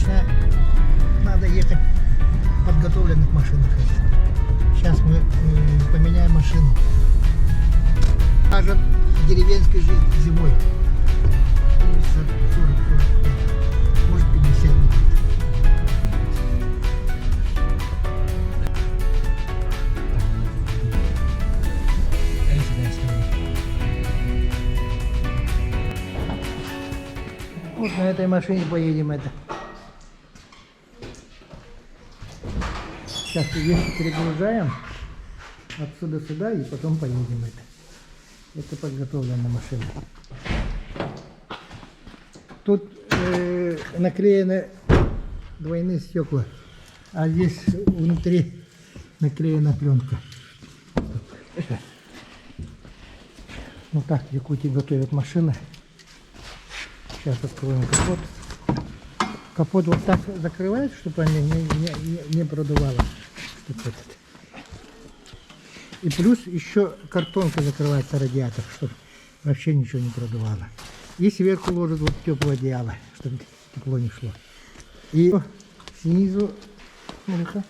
Обычно надо ехать в подготовленных машинах. Сейчас мы поменяем машину. Даже деревенской жизнь зимой. 40, 45, может 50 будет. Вот на этой машине поедем это. Сейчас вещи перегружаем отсюда сюда и потом поедем это. Это подготовленная машина. Тут наклеены двойные стекла, а здесь внутри наклеена пленка. Вот так в Якутии готовят машины. Сейчас откроем капот. Капот вот так закрывают, чтобы они не продувало. Чтоб этот. И плюс еще картонка закрывается радиатор, чтобы вообще ничего не продувало. И сверху ложат вот теплое одеяло, чтобы тепло не шло. И снизу, ну-ка,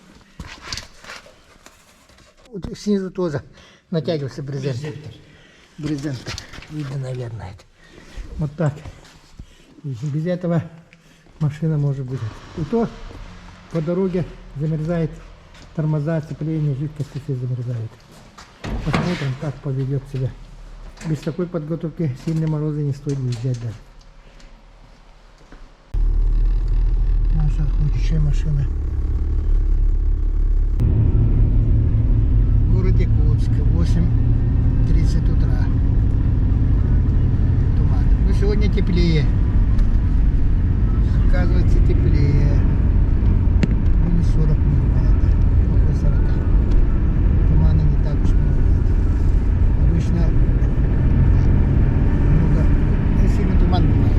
вот снизу тоже натягивается брезент. Брезент. Видно, наверное, это. Вот так. Без этого машина может быть. И то по дороге замерзает тормоза, сцепление, жидкости все замерзают. Посмотрим, как поведет себя. Без такой подготовки сильные морозы не стоит выезжать даже. Наша охотничья машина. Город Якутск, 8:30 утра. Туман. Но сегодня теплее. Оказывается, теплее. Минус 40 минут, около 40. Тумана не так уж много. Обычно много, сильный туман бывает.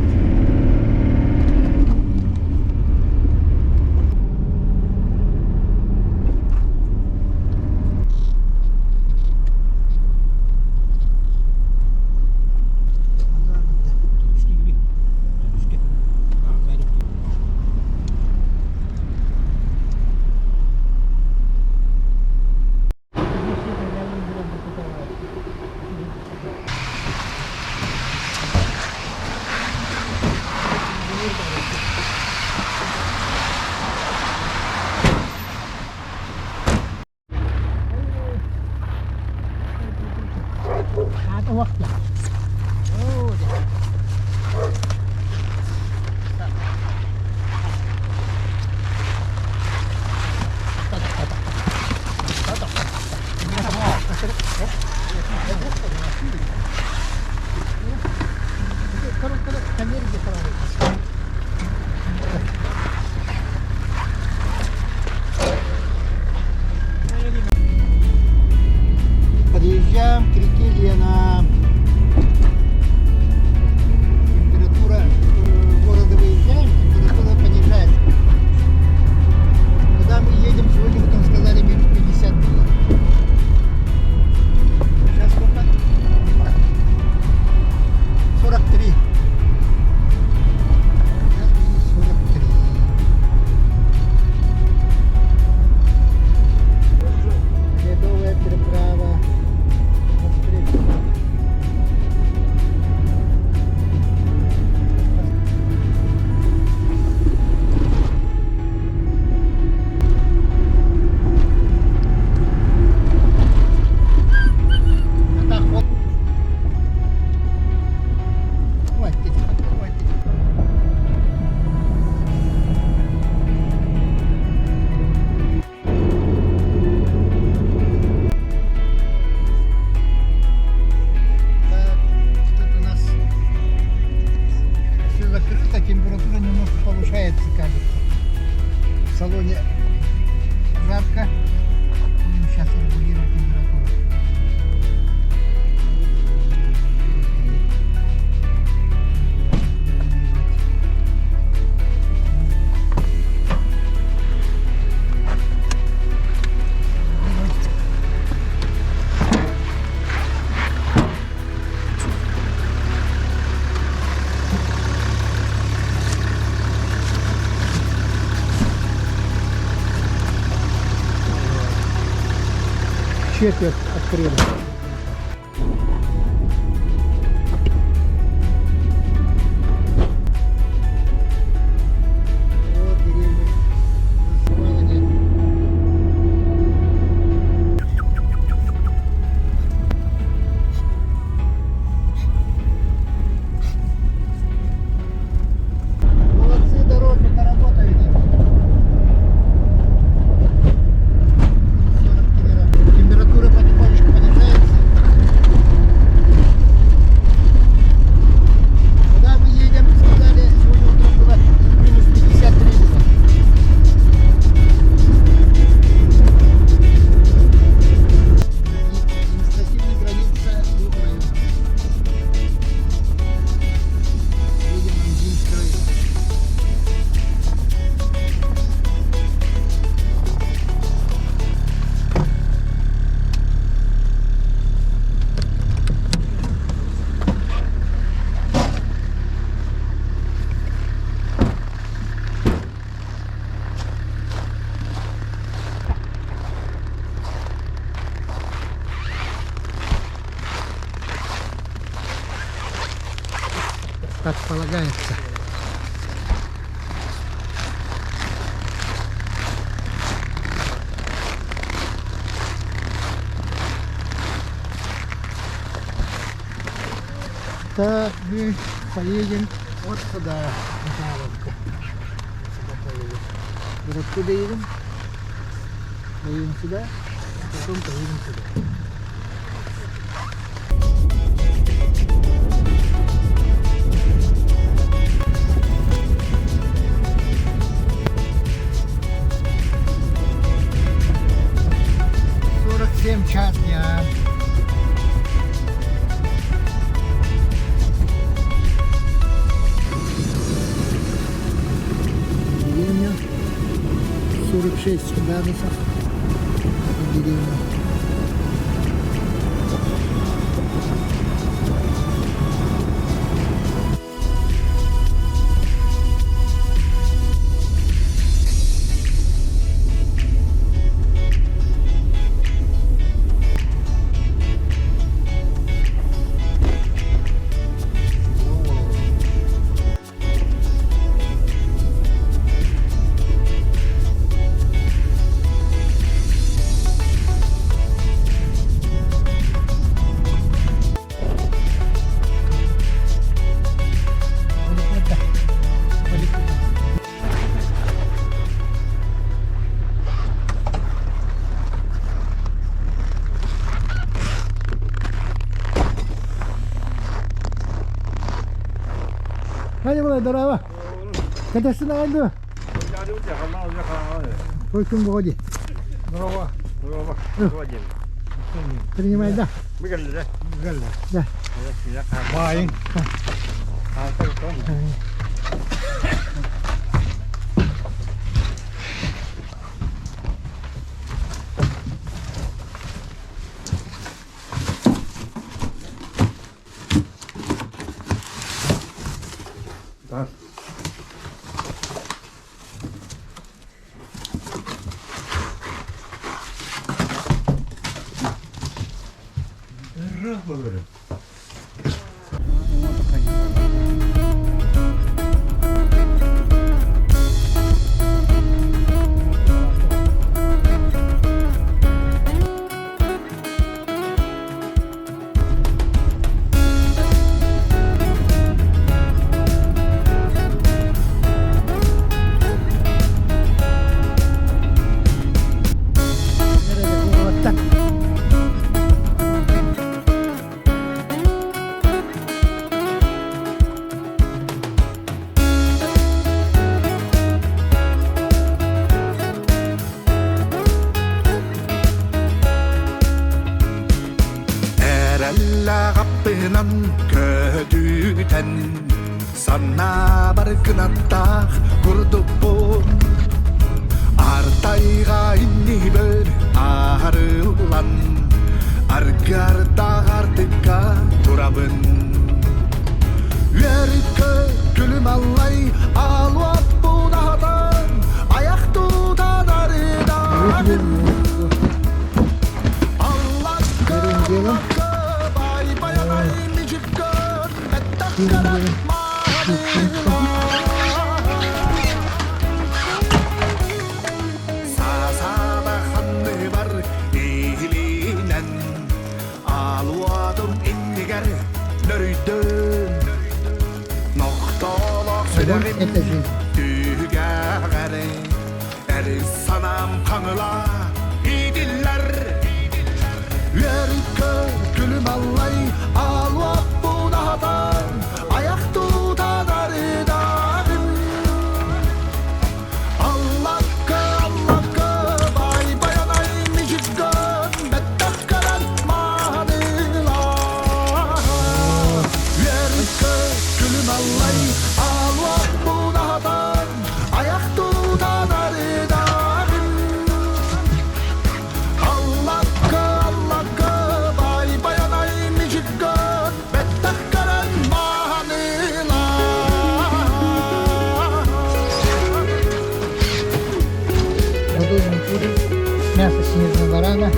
Подъезжаем к реке Лена. Температура города выезжаем, температура понижается. Куда мы едем, сегодня утром сказали минус 50 было. Сейчас сколько? 43. Сейчас минус 43. Ледовая переправа. Навстречу. А так вот. Хватит, хватит. Так, тут у нас все закрыто, температура немножко повышается, кажется. В салоне жарко. Будем сейчас регулировать температуру. Регулировать. Регулировать. Четверть открыли. Вот деревня. Молодец. Молодцы, дорожники, работаете. 43. Температура потихонечку понижается. Куда мы едем, сказали, сегодня утром было минус 53 было. Административная граница двух районов. Едем в Амгинский район. Как полагается. Так, мы поедем вот сюда, в Михайловку. Сюда поедем. Вот откуда едем? Поедем сюда, а потом поедем сюда. 47 час дня. Деревня. 46 градусов. Деревня. Hadi buraya дорога. Кадасына айды. Ой, күн боди. Здорово. Здорово. Принимай, да. Да. Бай. Да. Вот так. Эрэллэҕаппынан көтүтэн санаабар кынаттаах курдукпун Артайга иннибер арыллан аргардах артыкка турабын Үөрүккө күлүм аллай алуаппун аһатан аяктуутан арыдаанын. Өйдөөн Нохтолох Огонь сүрэҕим это жизнь. Түһүгэҕэри Эри санаам хаҥыла Иитиллэр Үөрүккө күлүм аллай Аалуаппун аһатан Аяқ тутан арыдагым Аллакка, аллакка, бай баянай мижиггön, бэттэх көрөн маанылаа. Үөрүккө күлүм аллай, аалуаппун аһатан, аяқ тутан арыдагым. Аллакка, аллакка, бай баянай мижиггön, бэттэх көрөн маанылаа. Продолжим кушать. Мясо снежного барана.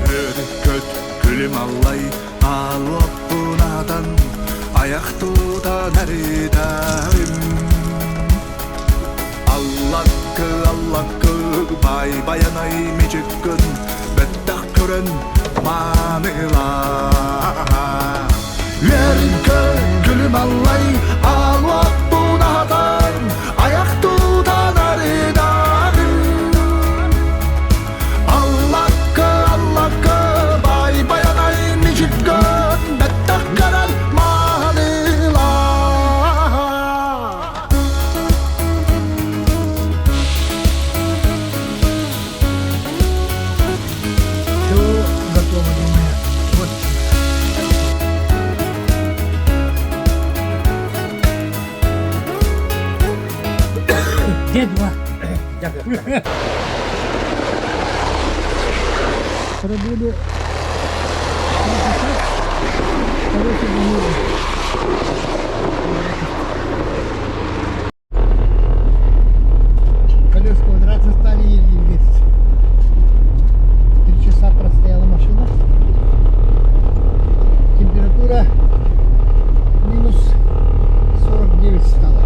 Үөрүккөт күлүм аллай аалуоппунатан аяқ тутан арыдагым Аллаккы аллаккы бай баянай мичиккин бэттэх көрөн маанылаа Үөрүккө күлүм аллай аалуоппунатан аяқ тутан арыдагым Аллакка, аллакка, бай баянай мичиккин, бэттэх көрөн маанылаа. Все готово, думаю. Вот. Где два? Пробыли 3 часа. Короче, думаю, колеса квадраты стали еле двигаться. 3 часа простояла машина. Температура минус 49 стала.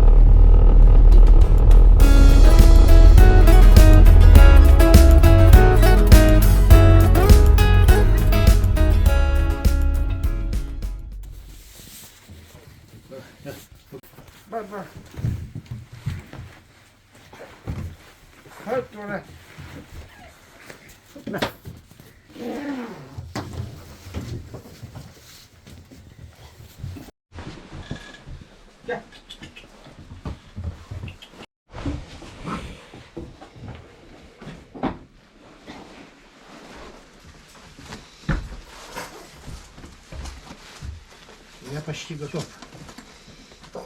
Бар, бар. Хат тура. На. Я почти готов. Я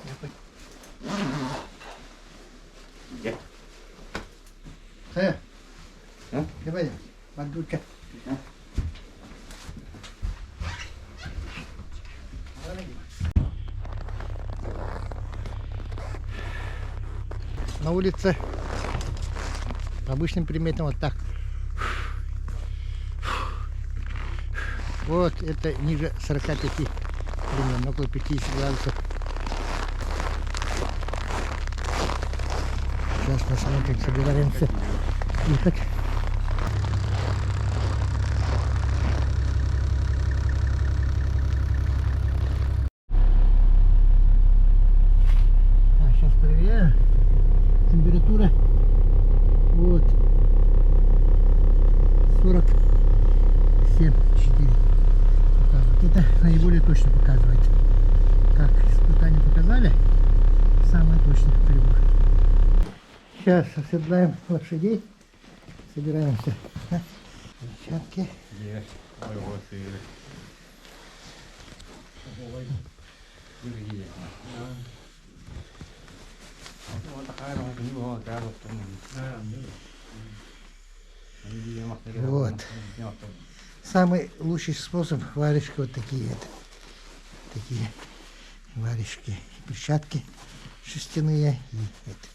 Где? Э, А? давай, поддуча. А? На улице обычным приметам вот так. Вот это ниже 45 примерно, около 50 градусов. Сейчас посмотрим, собираемся ехать. А, сейчас проверяю. Температура вот 47,4 показывает. Это наиболее точно показывает. Как испытания показали, самый точный прибор. Сейчас оседлаем лошадей. Собираемся на площадке. Есть. Ой, вот и. Ой, Вот. Самый лучший способ варежки вот такие вот. Такие варежки. Перчатки шерстяные и это.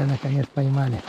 Наконец поймали.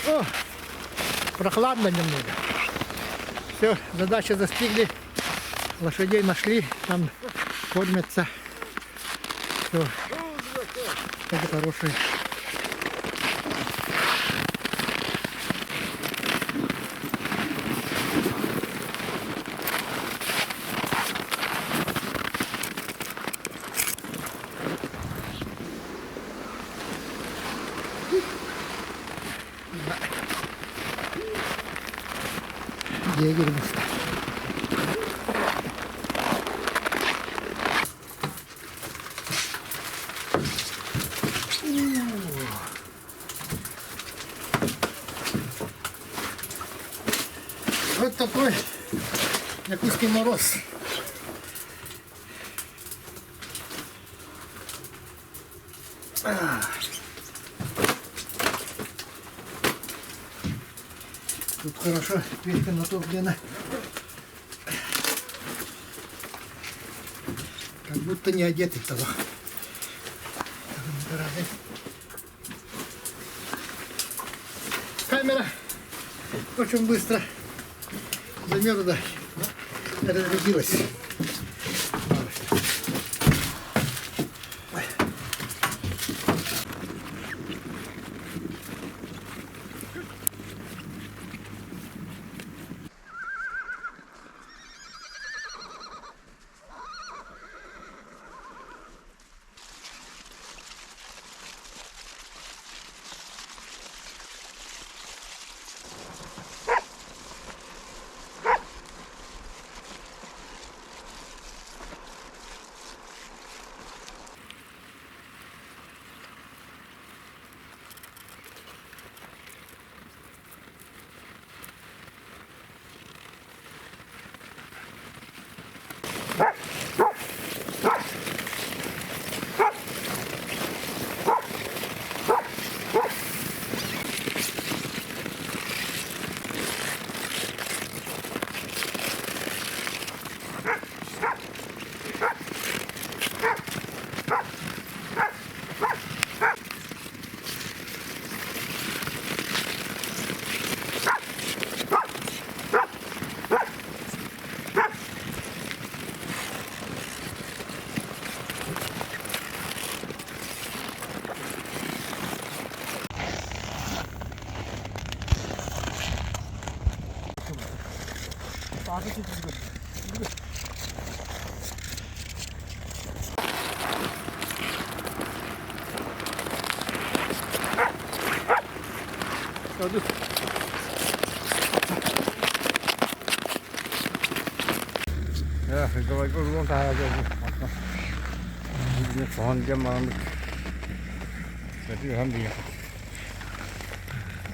О, прохладно немного. Все, задача достигли. Лошадей нашли, там кормятся. Все. Это хорошие. Егерь буста. Вот такой якутский мороз. Тут хорошо печка натоплена. Как будто не одетый того. Камера очень быстро замерзла, разрядилась.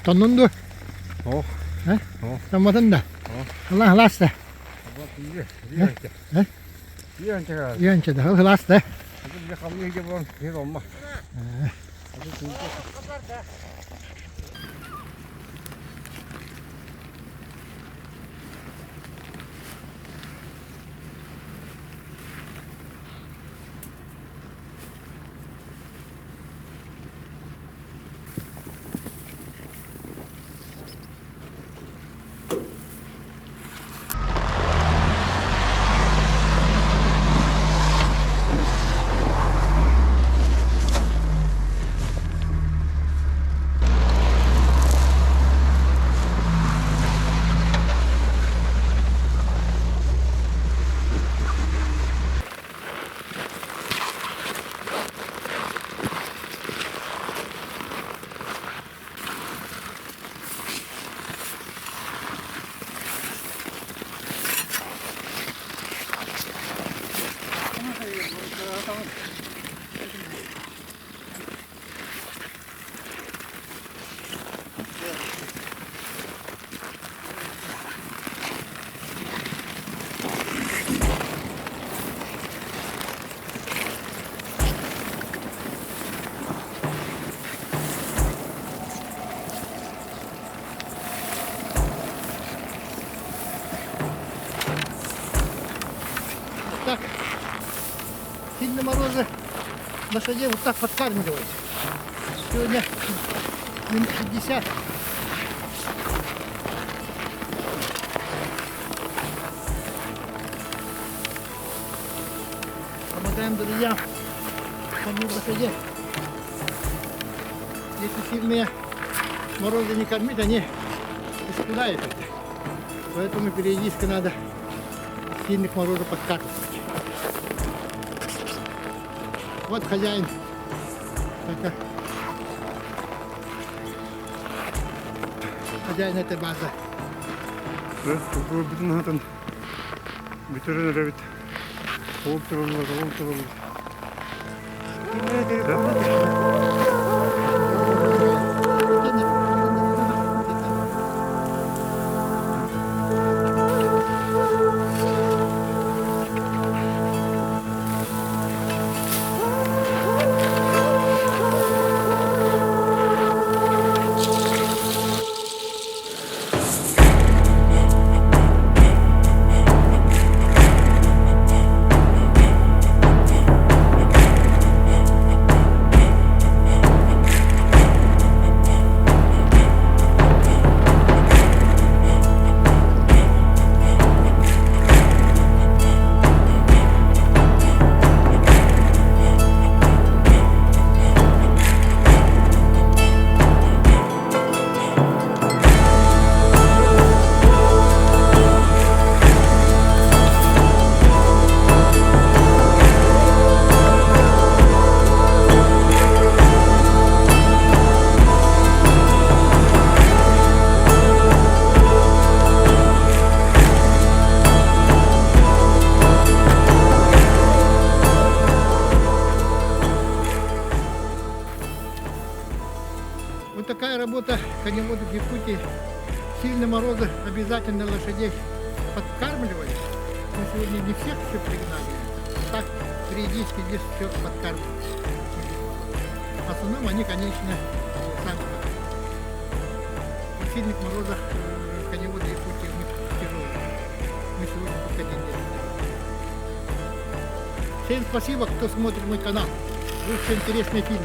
Тоннун дуо? Томмотун да? Ылаас да? Үөнчэ да, ылаас да? Так, сильно морозы лошадей вот так подкармливать. Сегодня минус 50. Помогаем друзьям кормить лошадей. Если сильные морозы не кормить, они исхудают. Поэтому периодически надо сильных морозов подкармливать. Вот хозяин. Это хозяин этой базы. Бүтүн аһатан бүтэрэн эрэбит. Ол тураллар, ол тураллар. Вот такая работа коневодов в Якутии. Сильные морозы обязательно лошадей подкармливали. Мы сегодня не всех еще пригнали. А так периодически здесь все подкармливают. В основном они, конечно, сами. В сильных морозах коневоды Якутии у них тяжелые. Мы сегодня только один день. Всем спасибо, кто смотрит мой канал. Будут еще интересные фильмы.